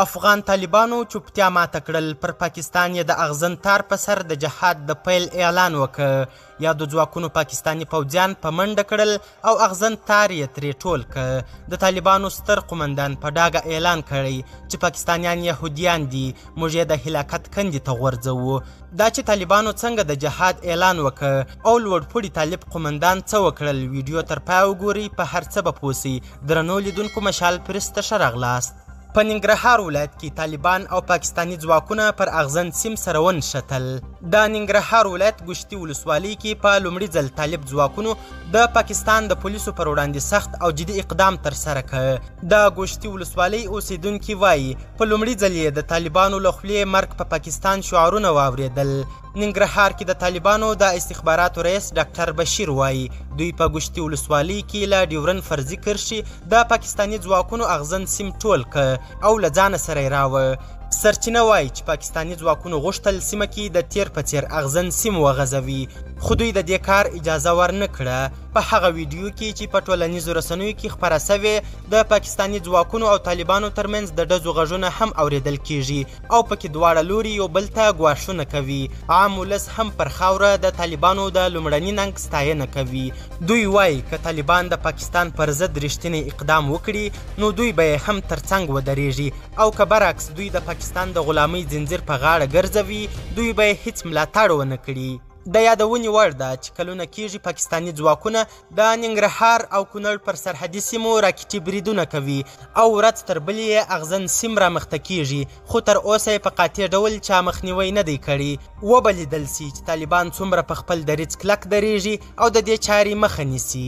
افغان طالبانو چوپتیا ماته کړل، پر پاکستان یې د اغزن تار په سر د جهاد د پیل اعلان وکړ. یادو ځواکونو پاکستاني پوځیان په منډه کړل او اغزن تار یې ترې ټول کړ. د طالبانو ستر قومندان په ډاګه اعلان کړی چې پاکستانیان یهودیان دي، موږ یې د هلاکت کندې ته غورځوو. دا چې طالبانو څنګه د جهاد اعلان وکړ او لوړپوړي طالب قومندان څه وکړل، ویډیو تر پایه وګورئ، په هر څه به پوه سئ. درنو لیدونکو، مشال پرس ته ښه راغلاست. په ننګرهار ولایت کې طالبان او پاکستاني ځواکونه پر اغزن سیم سره ونښتل. د ننګرهار ولایت ګوشتي ولسوالۍ کې په لومړي ځل طالب ځواکونو د پاکستان د پولیسو پر وړاندې سخت او جدي اقدام ترسره کړ. د ګوشتي ولسوالۍ اوسېدونکي وایي، په لومړي ځل یې د طالبانو له خولې مرګ په پاکستان شعارونه واورېدل. ننګرهار کې د طالبانو د استخباراتو رئیس ډاکټر بشیر وایي، دوی په ګوشتي ولسوالۍ کې له ډیورن فرضي کرښې د پاکستاني ځواکونو اغزن سیم ټول کړ او له ځانه سره یې راوړ. سرچینه وایي چې پاکستاني ځواکونو غوښتل سیمه کې د تیر په څیر اغزن سیم وغځوي، خو دوی د دې کار اجازه ورنه کړه. په هغه ویډیو کې چې په ټولنیزو رسنیو کې خپره شوې، د پاکستاني ځواکونو او طالبانو ترمنځ د ډزو غږونه هم اوریدل کیږي او پکې دواړه لوري یو بل ته ګواښونه کوي. عام ولس هم پر خاوره د طالبانو د لومړني ننګ ستاینه کوي. دوی وایي که طالبان د پاکستان پر ضد رښتینی اقدام وکړي، نو دوی به یې هم ترڅنګ ودرېږي، او که برعکس دوی د پاکستان د غلامۍ ځنځیر په غاړه ګرځوي، دوی به یې هیڅ ملاتړ ونه کړي. د یادونې وړ ده چې کلونه کیږي پاکستاني ځواکونه د ننګرهار او کونړ پر سرحدي سیمو راکټي بریدونه کوي او ورځ تر بلې یې اغزن سیم رامخته کیږي، خو تر اوسه یې په قاطع ډول چا مخنیوی نه دی کړی. وبه لیدل سي چې طالبان څومره په خپل دریځ کلک درېږي او د دې چارې مخه نیسي.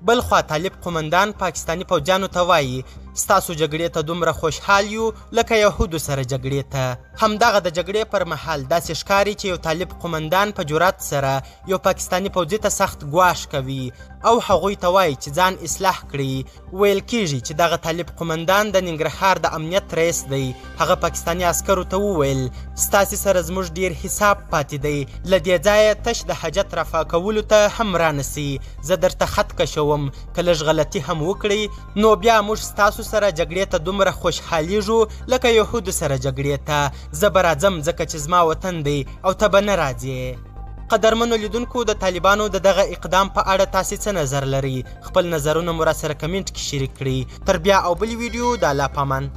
بلخوا طالب قومندان پاکستاني پوځیانو ته وایي، ستاسو جګړې ته دومره خوشحال یو لکه یهودو سره جګړې ته. همدغه د جګړې پر مهال داسې ښکاري چې یو طالب قومندان په جرات سره یو پاکستاني پوځي ته سخت ګواښ کوي او هغوی ته وایي چې ځان اصلاح کړئ. ویل کیږي چې دغه طالب قومندان د ننګرهار د امنیت رئیس دی. هغه پاکستاني عسکرو ته وویل، ستاسې سره زموږ ډیر حساب پاتې دی، له دې ځایه تش د حاجت رفع کولو ته هم رانسئ، زه درته خط کشوم، که لږ غلطي هم وکړئ نو بیا موږ ستاسو سره جګړې ته دومره خوشحالیږو لکه یهودو سره جګړې ته. زه به راځم ځکه چې زما وطن دی او ته به نه راځې. قدرمنو لیدونکو، د طالبانو د دغه اقدام په اړه تاسې څه نظر لرئ؟ خپل نظرونه مو راسره کمنټ کې شریک کړئ. تر بیا او بلې ویډیو، د الله پامان.